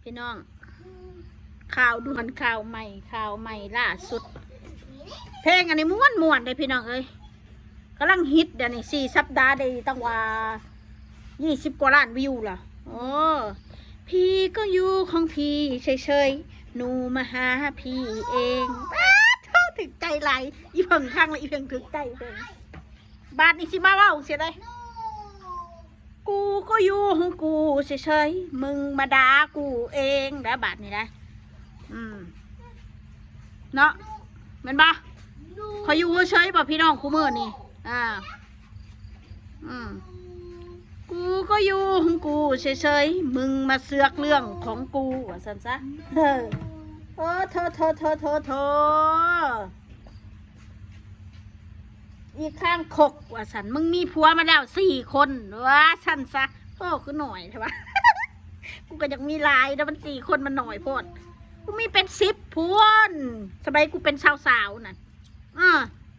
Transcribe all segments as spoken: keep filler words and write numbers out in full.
พี่น้อง ข่าวด่วน ข่าวใหม่ ข่าวใหม่ล่าสุด เพลงอันนี้ม่วนๆ เลยพี่น้องเอ้ย กำลังฮิตเดี๋ยวนี้ สี่สัปดาห์ได้ตั้งว่า ยี่สิบกว่าล้านวิวละ โอ้ พี่ก็อยู่ของพี่เฉยๆ หนูมาหาพี่เอง ป๊าดโธ่ ถึกใจหลาย อีเพิ่งข้างละ อีเพิ่งถึกใจเพิ่ง บาดนี้สิมาเว้าเสียเลย กูก็อยู่ของกูเฉยๆ มึงมาด่ากูเองนะ บาดนี้นะ อืม เนาะ แม่นบ่ ข้อยอยู่เฉยๆ บ่พี่น้อง คู่มื้อนี่ อ่า อืม กูก็อยู่ของกูเฉยๆ มึงมาเสือกเรื่องของกู ว่าซั่นซะ เออ โอ้ โธ่ โธ่ โธ่ โธ่ โธ่ อีข้างคก ว่าซั่น มึงมีผัวมาแล้วสี่คน ว่าซั่นซะ โอ้ คือหน่อยแท้วะ กูก็อยากมีหลาย แต่มันสี่คนมันหน่อยโพด กูมีเป็นสิบพุ้น สมัยกูเป็นสาวๆ นั่น อ่า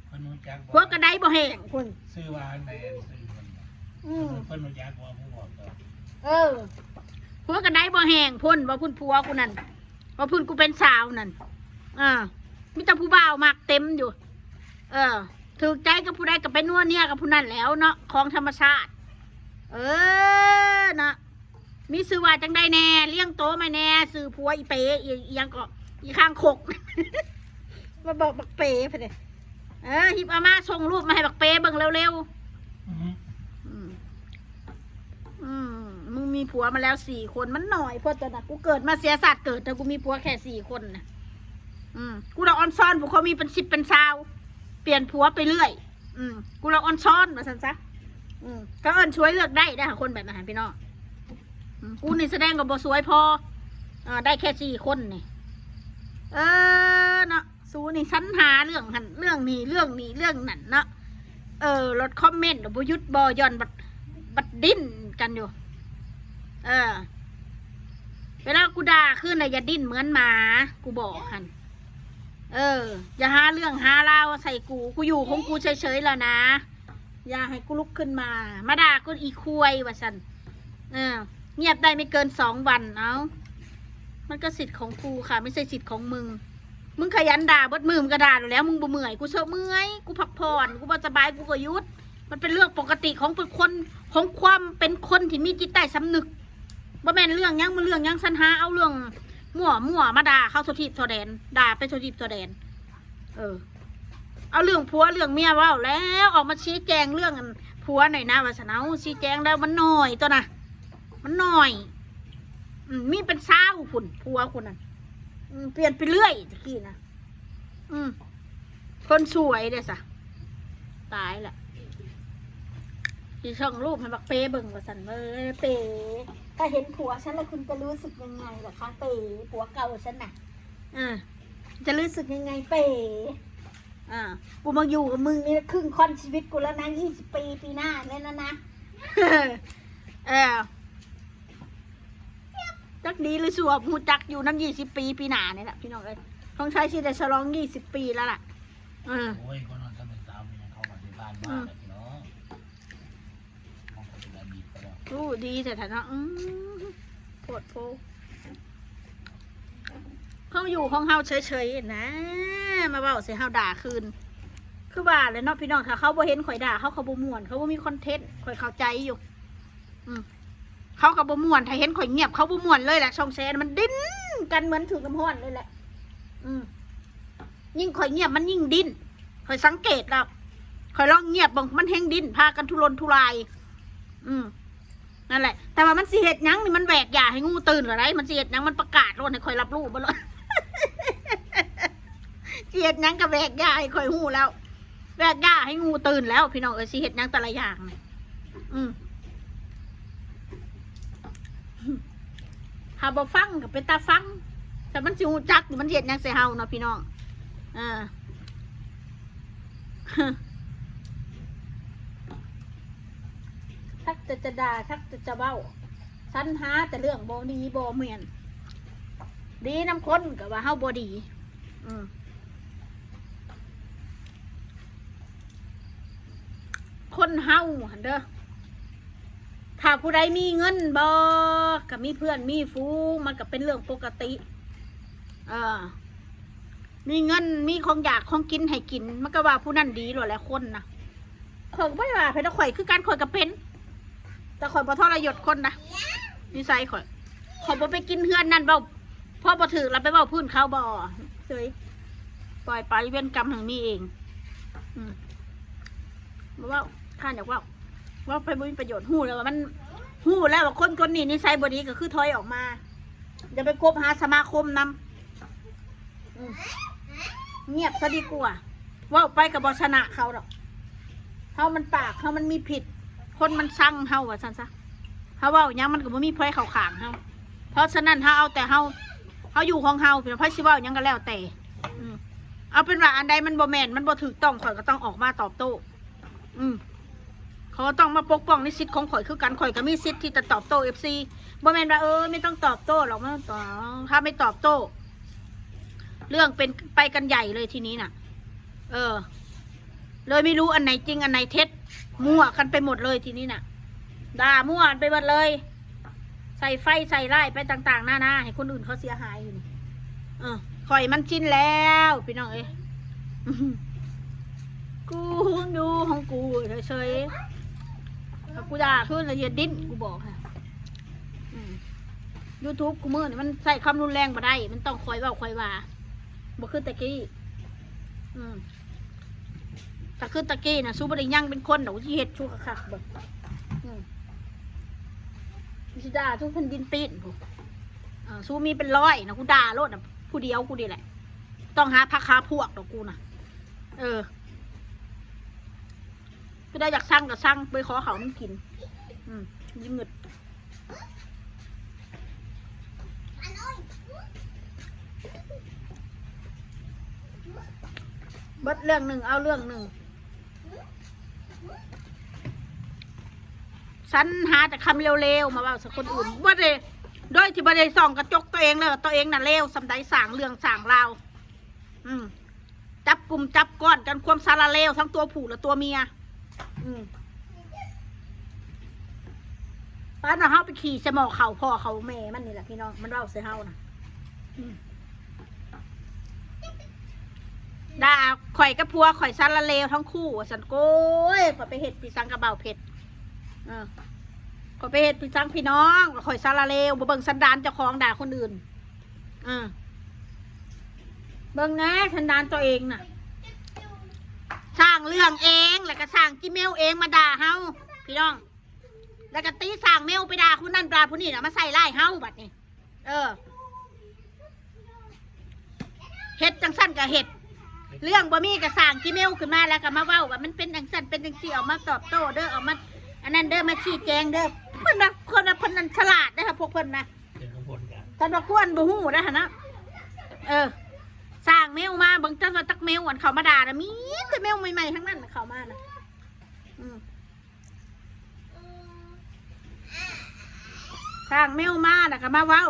เพิ่นรู้จักบ่ ผัวกระไดบ่แห้งพุ้น ชื่อว่าอันใด อันชื่อเพิ่น อืม เพิ่นรู้จักบ่ ผู้บอกตัว เออ ผัวกระไดบ่แห้งพุ้น ว่าพุ้นผัวกูนั่น ว่าพุ้นกูเป็นสาวนั่น อ่า มีแต่ผู้บ่าวมักเต็มอยู่ เออ ถืกใจกับผู้ใดก็ไปนัวเนียกับผู้นั้นแล้วเนาะ ของธรรมชาติ เออ นะ มีชื่อว่าจังใดแน่ เลี้ยงโตมาแน่ ชื่อผัวอีเป๋ อี อีหยังก็ อีข้างคก มาบอกบักเป๋ไปเลย เออ ฮิปเอามา ส่งรูปมาให้บักเป๋เบิ่งเร็วๆ อือฮึ อืม อืม มึงมีผัวมาแล้วสี่คน มันหน่อยโพดตัวน่ะ กูเกิดมาเสียชาติเกิด แต่กูมีผัวแค่สี่คนน่ะ อืม กูละออนซอน ผู้เขามีเป็นสิบเป็นซาว เปลี่ยนผัวไปเรื่อย อืม กูละออนซอน ว่าซั่นซะ อืม ก็เอิ้นสวยเลือกได้ได้หาคนแบบนั้นพี่น้อง อืม กูนี่แสดงก็บ่สวยพอ เออ ได้แค่สี่คนนี่ เออ เนาะ สูนี่สรรหาเรื่องหั่น เรื่องนี้ เรื่องนี้ เรื่องนั่นเนาะ เออ ลดคอมเมนต์บ่หยุดบ่หย่อน บัด บัดดิ้นกันอยู่ เออ เวลากูด่าขึ้นน่ะ อย่าดิ้นเหมือนหมา กูบอกหั่น เออ อย่าหาเรื่องหาราวใส่กู กูอยู่ของกูเฉยๆ แล้วนะ อย่าให้กูลุกขึ้นมา มาด่ากูอีควาย ว่าซั่น เออ เงียบได้ไม่เกินสองวัน เอ้า มันก็สิทธิ์ของกูค่ะ ไม่ใช่สิทธิ์ของมึง มึงขยันด่าเบิดมื้อมึงก็ด่าอยู่แล้ว มึงบ่เมื่อย กูเซอะเมื่อย กูพักผ่อน กูบ่สบาย กูก็หยุด มันเป็นเรื่องปกติของเป็นคน ของความเป็นคนที่มีจิตใต้สำนึก บ่แม่นเรื่องหยัง มันเรื่องหยัง สรรหาเอาเรื่องมั่วมั่วมาด่าเขาทั่วทิศทั่วแดน ด่าไปทั่วทิศทั่วแดน เออ เอาเรื่องผัวเรื่องเมียเว้าแล้ว ออกมาชี้แจงเรื่องอันผัวหน่อยนะ ว่าซั่น เอา ชี้แจงแล้วมันหน่อยตัวน่ะ มันหน่อย อืม มีเป็นซาวพุ้น ผัวพุ้นน่ะ อืม เปลี่ยนไปเรื่อยตะกี้นะ อืม คนสวยเด้อสะ ตายละ สิส่งรูปให้บักเป๋เบิ่ง ว่าซั่น เออ เป๋ ถ้าเห็นผัวฉันแล้วคุณจะรู้สึกยังไงล่ะคะ เป๋ ผัวเก่าฉันน่ะ อ่า จะรู้สึกยังไง เป๋ อ่า กูมาอยู่กับมึงนี่ครึ่งค่อนชีวิตกูแล้วนะ ยี่สิบปี ปีหน้าเนี่ยนะนะ เออ จักดีหรือชั่ว ฮู้จักอยู่นำ ยี่สิบปี ปีหน้านี่แหละ พี่น้องเอ้ย ของไทยสิได้ฉลอง ยี่สิบปี แล้วล่ะ เออ โอ้ย คนนอนสมัยสาวมันยังเข้ามาที่บ้าน อืม บ้านแล้วพี่น้อง มันก็เป็นอดีตไปแล้ว อู้ ดีแท้ๆ เนาะ อืม โพดโพ เฮาอยู่ของเฮาเฉยๆ นะ มาเว้าใส่เฮาด่าคืน คือว่าแหละเนาะพี่น้อง ถ้าเขาบ่เห็นข่อยด่า เขาก็บ่ม่วน เขาบ่มีคอนเทนต์ ข่อยเข้าใจอยู่ อืม เขาก็บ่ม่วน ถ้าเห็นข่อยเงียบ เขาบ่ม่วนเลยแหละ ช่องแชร์มันดิ้นกันเหมือนถืกน้ำร้อนเลยแหละ อืม ยิ่งข่อยเงียบมันยิ่งดิ้น ข่อยสังเกตแล้ว ข่อยลองเงียบเบิ่ง มันแฮงดิ้น พากันทุรนทุราย อืม นั่นแหละ แต่ว่ามันสิเฮ็ดหยังนี่ มันแหวกหญ้าให้งูตื่นเหรอได มันสิเฮ็ดหยัง มันประกาศโลดให้ข่อยรับรู้เบิดโลด สิเฮ็ดหยังก็แหวกหญ้าให้ข่อยฮู้แล้ว แหวกหญ้าให้งูตื่นแล้ว พี่น้องเอ้ย สิเฮ็ดหยังแต่ละอย่างนี่ อืม ถ้าบ่ฟังก็เป็นตาฟัง แต่มันสิฮู้จักนี่ มันสิเฮ็ดหยังใส่เฮาเนาะพี่น้อง อ่า ทักแต่จะด่า ทักแต่จะเว้า สรรหาแต่เรื่องบ่ดีบ่แม่น ดีนำคนก็ว่าเฮาบ่ดี อืม คนเฮาหั่นเด้อ ไผ ถ้าผู้ใดมีเงินบ่ ก็มีเพื่อนมีฝูง มันก็เป็นเรื่องปกติ เออ มีเงินมีของอยากของกินให้กิน มันก็ว่าผู้นั้นดีโลดแหละ คนนะ ข่อยก็บ่ได้ว่าไผดอก ข่อยคือกัน ข่อยก็เป็น แต่ข่อยบ่ทรยศคนนะ นิสัยข่อย ข่อยบ่ไปกินเฮือนนั่นเว้า พอบ่ถืกแล้วไปเว้าพื้นเขาบ่ เฉย ปล่อยไป เวรกรรมหั้นมีเอง อืม บ่เว้า ข้าอยากเว้า เว้าไปบ่มีประโยชน์ ฮู้แล้วว่ามัน ฮู้แล้วว่าคนคนนี้นิสัยบ่ดีก็คือถอยออกมา อย่าไปคบหาสมาคมนำ อืม เงียบซะดีกว่า เว้าไปก็บ่ชนะเขาดอก เฮามันปาก เฮามันมีผิด คนมันซังเฮาว่าซั่นซะ เฮาเว้าหยังมันก็บ่มีไผเข้าข้างเฮา เพราะฉะนั้นเฮาเอาแต่เฮา เฮาอยู่ของเฮา ไผสิเว้าหยังก็แล้วแต่ อืม เอาเป็นว่าอันใดมันบ่แม่น มันบ่ถูกต้อง ข่อยก็ต้องออกมาตอบโต้ อืม เขาก็ต้องมาปกป้องในสิทธิ์ของข่อยคือกัน ข่อยก็มีสิทธิ์ที่จะตอบโต้ เอฟซี บ่แม่นว่า เออ ไม่ต้องตอบโต้หรอก ไม่ต้องตอบ ถ้าไม่ตอบโต้ เรื่องเป็นไปกันใหญ่เลยทีนี้น่ะ เออ เลยไม่รู้อันไหนจริงอันไหนเท็จ มั่วกันไปหมดเลยทีนี้น่ะ ด่ามั่วกันไปหมดเลย ใส่ไฟใส่ร้ายไปต่างๆ นานา ให้คนอื่นเขาเสียหายอยู่นี่ เออ ข่อยมันชินแล้ว พี่น้องเอ้ย กูดูของกูเฉยๆ ถ้ากูด่าขึ้นแล้วอย่าดิ้น กูบอกค่ะ อืม YouTube กูมื้อนี่มันใช้ความรุนแรงบ่ได้ มันต้องคอยเว้าคอยว่า บ่คือตะกี้ อืม ถ้าคือตะกี้น่ะ สู้บ่ได้ยังเป็นคนดอก สิเฮ็ดสู้คักๆ เบิ่ง อืม สิด่าทุกแผ่นดินปีนพุ้น อ่า สู้มีเป็นร้อยนะ กูด่าโลดนะ ผู้เดียวกูนี่แหละ ต้องหาพรรคหาพวกดอกกูนะ เออ ผู้ใดอยากซังก็ซัง ไปขอเขามันกิน อืม ยิ่งเงิด เบิดเรื่องหนึ่งเอาเรื่องหนึ่ง สรรหาแต่คำเลวๆ มาเว้าใส่คนอื่น บ่ได้ โดยที่บ่ได้ส่องกระจกตัวเองเลยว่าตัวเองน่ะเลวส่ำใด สร้างเรื่องสร้างราว อืม จับกลุ่มจับก้อนกันความสารเลวทั้งตัวผู้และตัวเมีย อืม ปานว่าเฮาไปขี่ใส่หม้อข้าวพ่อข้าวแม่มันนี่แหละพี่น้อง มันเว้าใส่เฮานะ อืม ด่าข่อยกับผัวข่อยสารเลวทั้งคู่ว่าซั่น โก้ย ข่อยไปเฮ็ดผิดสังกับบ่าวเพชร เออ ข่อยไปเฮ็ดผิดสังพี่น้อง ข่อยสารเลว บ่เบิ่งสันดานเจ้าของ ด่าคนอื่น เออ เบิ่งแหน่สันดานตัวเองน่ะ สร้างเรื่องเอง แล้วก็สร้างจิเมลเองมาด่าเฮา พี่น้อง แล้วก็ตีสร้างเมลไปด่าผู้นั้นด่าผู้นี้ แล้วมาใส่ร้ายเฮาบัดนี้ เออ เฮ็ดจังซั่นก็เฮ็ด เรื่องบ่มีก็สร้างจิเมลขึ้นมา แล้วก็มาเว้าว่ามันเป็นจังซั่นเป็นจังซี่ ออกมาตอบโต้เด้อ ออกมา อันนั้นเด้อ มาชี้แจงเด้อ เพิ่นว่าคนน่ะ เพิ่นนั้นฉลาดเด้อค่ะ พวกเพิ่นนะ เป็นข้างบนกัน ท่านว่าควรบ่ฮู้นะหั่นนะ เออ สร้างเมลมา เบิ่งจักว่าจักเมลอันเข้ามาด่านะ มีแต่เมลใหม่ๆ ทั้งนั้นเข้ามานะ อืม สร้างเมลมาแล้วก็มาเว้า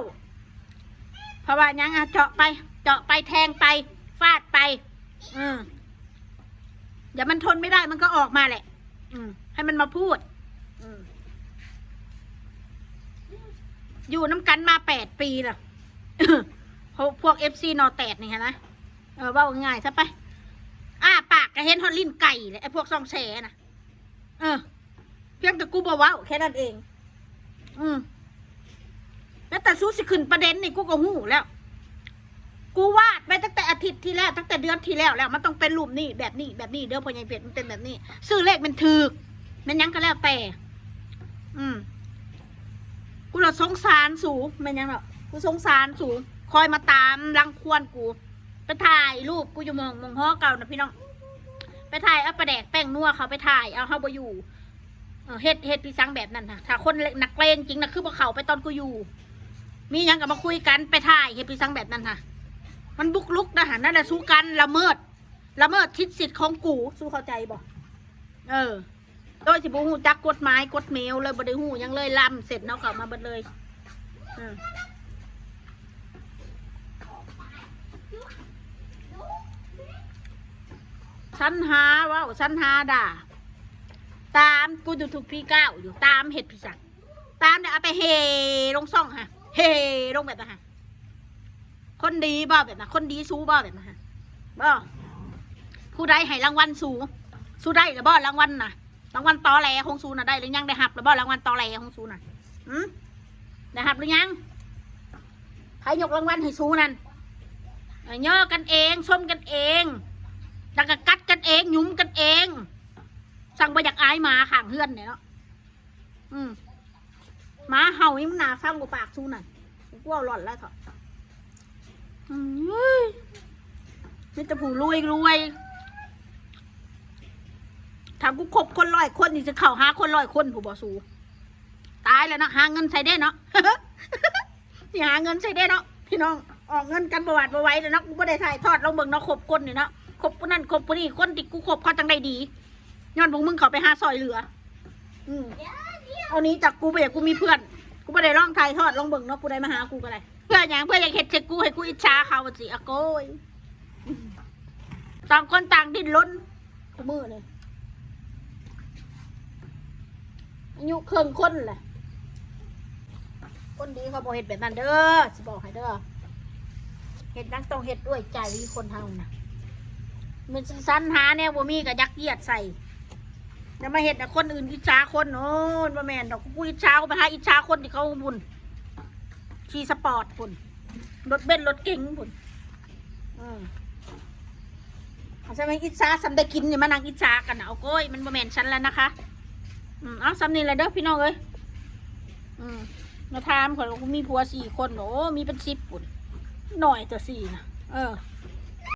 เพราะว่าหยังอะ เจาะไป เจาะไป แทงไป ฟาดไป อืม เดี๋ยวมันทนไม่ได้มันก็ออกมาแหละ อืม ให้มันมาพูด อืม อยู่นำกันมาแปดปีแล้ว พวก พวก เอฟซี นอแตดนี่หั้นนะ เออ เว้าง่ายๆ ซะไป อ้าปากก็เห็นฮอดลิ้นไก่เลย ไอ้พวกซองแสน่ะ เออ เพียงแต่กูบ่เว้าแค่นั้นเอง อืม แล้วแต่สู้สิขึ้นประเด็นนี่กูก็ฮู้แล้ว กูวาดไปตั้งแต่อาทิตย์ที่แล้ว ตั้งแต่เดือนที่แล้วแล้ว มันต้องเป็นรูปนี้ แบบนี้ แบบนี้ เด้อ พ่อใหญ่เพชร มันเป็นแบบนี้ ซื้อเลขมันถูก มันหยังก็แล้วแต่ อืม กูละสงสารสู แม่นหยังเนาะ กูสงสารสู คอยมาตามรังควานกู ไปถ่ายรูปกูอยู่หม่อง หม่องหอเก่านะพี่น้อง ไปถ่ายเอาปลาแดกแป้งนัวเขาไปถ่ายเอา เฮาบ่อยู่ เออ เฮ็ด เฮ็ดพี่สังแบบนั้นนะ ถ้าคนนักเลงจริงนะ คือบ่เข้าไปตอนกูอยู่ มีหยังก็มาคุยกัน ไปถ่ายเฮ็ดพี่สังแบบนั้นนะ มันบุกรุกนะหั่น นั่นแหละสู้กัน ละเมิด ละเมิดสิทธิ์ของกู สู้เข้าใจบ่ เออ โดยที่บ่ฮู้จักกฎหมายกฎเมลเลย บ่ได้ฮู้หยังเลย ล้ำเส้นเฮาเข้ามาเบิดเลย อืม สรรหาเว้า สรรหาด่า ตามกูอยู่ทุกพี่ก้าวอยู่ ตามเฮ็ดพี่สัง ตามเนี่ยเอาไปเฮลงซ่องฮะ เฮลงแบบนั้นฮะ คนดีบ่แบบนั้น คนดีสู้บ่แบบนั้นฮะ บ่ ผู้ใดให้รางวัลสู้ สู้ได้หรือบ่รางวัลน่ะ รางวัลตอแหลของสู้น่ะ ได้หรือยัง ได้รับหรือบ่รางวัลตอแหลของสู้น่ะ อืม ได้รับหรือยัง ใครยกรางวัลให้สู้นั่น เออ เยาะกันเอง ชมกันเอง แล้วก็กัดกันเอง หยุมกันเอง สั่งบ่อยากอายหมาข้างเฮือนเนี่ยเนาะ อืม หมาเห่านี่มันน่าฟังกว่าปากสู้นั่น กูกลัวหล่อนแล้วเถาะ อืม มีแต่ผู้รวยรวย ถ้ากูคบคนร้อยคนนี่จะเข้าหาคนร้อยคนผู้บ่สู้ ตายแล้วเนาะ หาเงินใส่ได้เนาะ สิหาเงินใส่ได้เนาะ พี่น้อง ออกเงินกันบ่หวาดบ่ไหวเลยเนาะ กูบ่ได้ถ่ายทอดลงเบิ่งเนาะ คบคนนี่เนาะ คบผู้นั่นคบผู้นี่ คนที่กูคบเขาจังได้ดี ย้อนพวกมึงเขาไปหาซอยเหลือ อืม เอานี้จากกูไปอยากกูมีเพื่อน กูบ่ได้ลองถ่ายทอดลงเบิ่งเนาะ กูได้มาหากูก็ได้ เพื่อหยัง เพื่ออยากเฮ็ดใส่กูให้กูอิจฉาเขาสิอะโกย ต่างคนต่างดิ้นรน กูมือเลย อายุเคิ่งคนแหละ คนดีเขาบ่เฮ็ดแบบนั้นเด้อ สิบอกให้เด้อ เฮ็ดหยังต้องเฮ็ดด้วยใจ คนเฮานะ มันสิสรรหาแนวบ่มีก็ยัดเยียดใส่ อย่ามาเฮ็ดให้คนอื่นอิจฉาคน โอ้ย บ่แม่นดอก กูอิจฉา กูไปหาอิจฉาคนที่เขาบุญ ขี่สปอร์ตพุ่น รถเบนซ์รถเก๋งพุ่น อืม เอาซะแม่นอิจฉา ส่ำได้กินนี่มานั่งอิจฉากันนะ เอาโก้ย มันบ่แม่นฉันแล้วนะคะ อืม เอาส่ำนี่แหละเด้อพี่น้องเอ้ย อืม มาถามข่อยว่ากูมีผัวสี่คน โอ้ มีเป็นสิบพุ่น น้อยตัวสี่นะ เออ